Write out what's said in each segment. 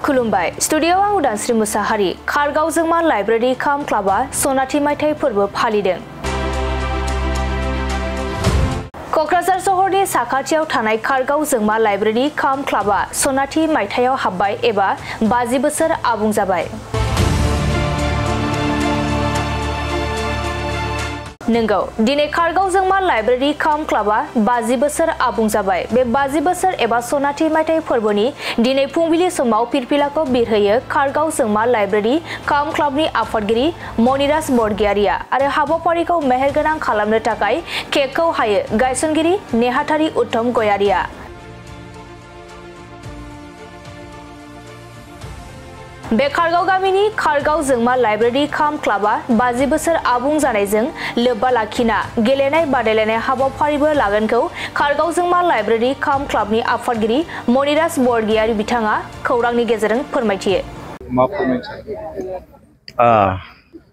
खुलुमबाय स्टुडियोआव आं उदांस्रि मुसाहारि खारगाव जोंमा लाइब्रेरि काम क्लाबा सनाथि मायथाइ फोरबो फालिदों। कक्राझार सहरनि साखाथियाव थानाय खारगाव जोंमा लाइब्रेरि काम क्लाबा सनाथि मायथाइयाव हाबबाय एबा 50 बोसोर आबुं जाबाय। नंगौ दिनै खारगाव जोंमा लाइब्रेरि काम क्लाबा 50 बोसोर आबुं जाबाय। बे 50 बोसोर एबा सनाथि मायथाइ फोरबोनि दिनै फुंबिलि समाव फिरफिलाखौ बिरहोयो खारगाव जोंमा लाइब्रेरि काम क्लाबनि आफादगिरि मनिराज बरगयारिया आरो हाबाफारिखौ मेहेरगोनां खालामनो थाखाय केकखौ हायो गायसनगिरि नेहाथारि उत्तम गयारिया। बे खारगाव गामिनि खारगाव जोंमा लाइब्रेरि काम क्लाबा 50 बोसोर आबुं जानायजों लोब्बा लाखिना गेलेनाय बादायलायनाय हाबाफारिबो लागोनखौ खारगाव जोंमा लाइब्रेरि काम क्लाबनि आफादगिरि मनिराज बरगयारि बिथाङा खौरांनि गेजेरजों फोरमायथियो।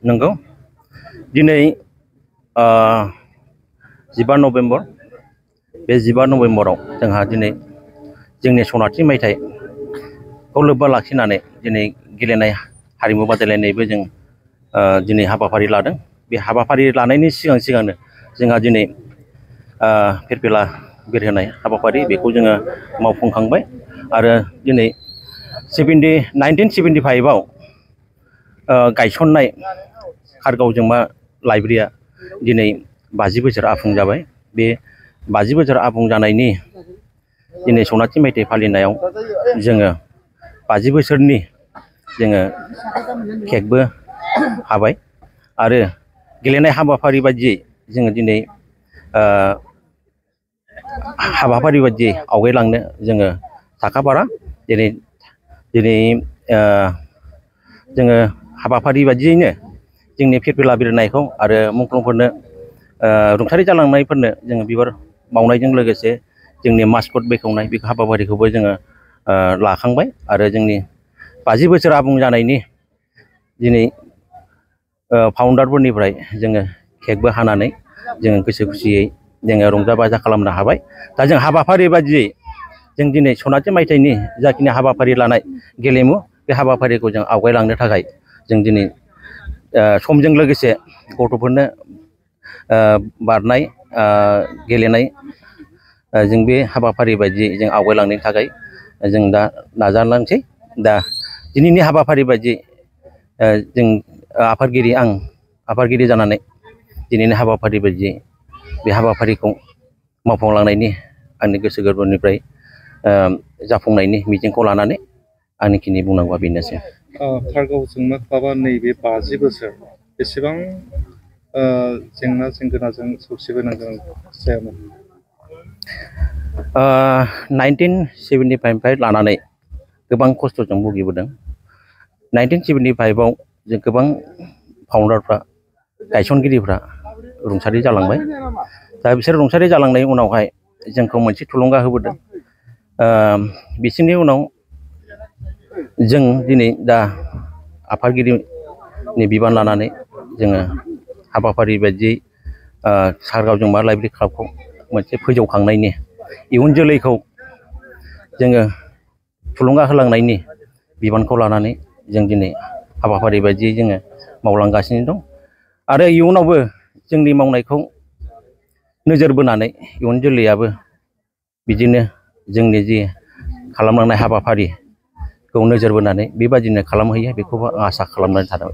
नंगौ दिनै 15 नभेम्बर बे 15 नभेम्बराव जोंहा दिनै जोंनि सनाथि मायथाइखौ लोब्बा लाखिनानै दिनै गेलेनाय हारिमु बादायलायनायबो जों दिनै हाबाफारि लादों। बे हाबाफारि लानायनि सिगांनो जोंहा दिनै फिरफिला बिरहोनाय हाबाफारि बेखौ जोङो मावफुंखांबाय आरो दिनै 1975 आव गायसननाय खारगाव जोंमा लाइब्रेरिया दिनै 50 बोसोर आबुं जाबाय। बे 50 बोसोर आबुं जानायनि दिनै सनाथि मायथाइ फालिनायाव जोङो 50 बोसोरनि जोङो केकबो हाबाय आरो गेलेनाय हाबाफारि बायदियै जोङो दिनै हाबाफारि बायदियै आवगायलांनो जोङो साखाफारा दिनै जोङो हाबाफारि बायदियैनो जोंनि फिरफिला बिरनायखौ आरो मुंख्लंफोरनो रुंसारि जालांनायफोरनो जोङो बिबार बावनायजों लोगोसे जोंनि मास्कट बेखेवनाय बे हाबाफारिखौबो जोङो लाखांबाय आरो जोंनि 50 बोसोर आबुं जानायनि दिनै फाउन्डारफोरनिफ्राय जोङो केकबो हानानै जोङो गोसो खुसियै जोङो रंजा बाजा खालामनो हाबाय। दा जों हाबाफारि बायदियै जों दिनै सनाथि मायथाइनि जाखिनि हाबाफारि लानाय गेलेमु बे हाबाफारिखौ जों आवगायलांनो थाखाय जों दिनै समजों लोगोसे गथ'फोरनो बारनाय गेलेनाय जों बे हाबाफारि बायदियै जों आवगायलांनो थाखाय जों दा नाजालांसै। दा दिनैनि हाबाफारि बायदियै जों आं आफादगिरि जानानै दिनैनि हाबाफारि बायदियै बे हाबाफारिखौ मावफुंलांनायनि आंनि गोसो गोरबोनिफ्राय जाफुंनायनि मिजिंखौ लानानै आंनिखिनि बुंनांगौआ बेनोसै। खारगाव जोंमा क्लाबा नैबे 50 बोसोर बेसेबां जेंना जेंगोनाजों सौसिबोनांगौ जायामोन? 1975 लानानै गोबां खस्थ'जों भुगिबोदों। 1975 आव जों गोबां फाउन्डारफ्रा गायसनगिरिफ्रा रुंसारि जालांबाय। दा बिसोर रुंसारि जालांनायनि उनावहाय जोंखौ मोनसे थुलुंगा होबोदों। बिसोरनि उनाव जों दिनै दा आफादगिरिनि बिबान लानानै जोङो हाबाफारि बायदियै खारगाव जोंमा लाइब्रेरि क्लाबखौ मोनसे फोजौखांनायनि इयुन जोलैखौ जोङो थुलुंगा होलांनायनि बिबानखौ लानानै जों दिनै हाबाफारि बायदियै जोङो मावलांगासिनो दं आरो इयुनावबो जोंनि मावनायखौ नोजोर बोनानै इयुन जोलैयाबो बिदिनो जोंनि जि खालामलांनाय हाबाफारिखौ नोजोर बोनानै बेबादिनो खालामहैयो बेखौबो आसा खालामनानै थादों।